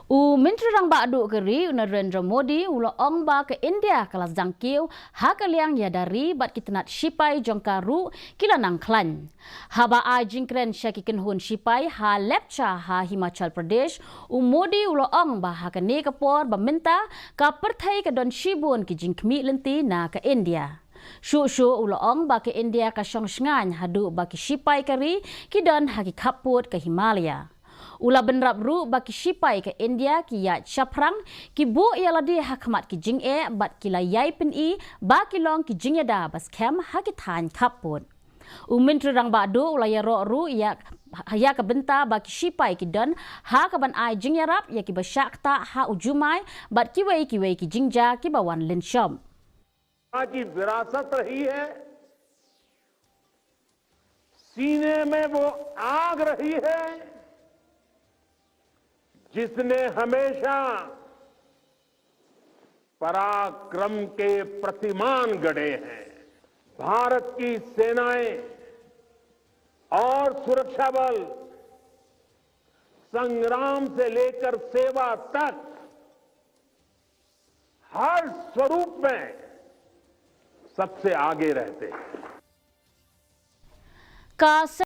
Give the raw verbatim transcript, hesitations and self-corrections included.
U Myntri Rangbah Duh ka ri, u Narendra Modi, u la ong ba ka India ka la sdang kiew ha ka liang ïada ri bad ki tnat shipai jong ka ruh ki la nang khlaiñ. Haba ai jingkren sha ki kynhun shipai ha Lepcha ha Himachal Pradesh, u Modi u la ong ba ha kane ka por ba mynta ka pyrthei ka don shibun ki jingkhmih lynti na ka India. Shuh shuh u la ong ba ka India ka shong shngaiñ haduh ba ki shipai ka ri ki don ha ki khappud ka Himalaya. U la bynrap ruh ba ki shipai ka India ki ïaid shaphrang, ki buh ïalade ha khmat ki jingeh bad ki la ïai pyni ba ki long ki jingïada ba skhem ha ki thaiñ khappud. U Myntri Rangbah Duh u la ïaroh ruh ïa, ïa ka bynta ba ki shipai ki don ha kaban ai jingïarap ïa kiba shah ktah ha u jumai bad kiwei kiwei ki jingjia kiba wan lynshop. की विरासत रही है, सीने में वो आग रही है, जिसने हमेशा पराक्रम के प्रतिमान गढ़े हैं। भारत की सेनाएं और सुरक्षा बल संग्राम से लेकर सेवा तक हर स्वरूप में सबसे आगे रहते हैं। Ka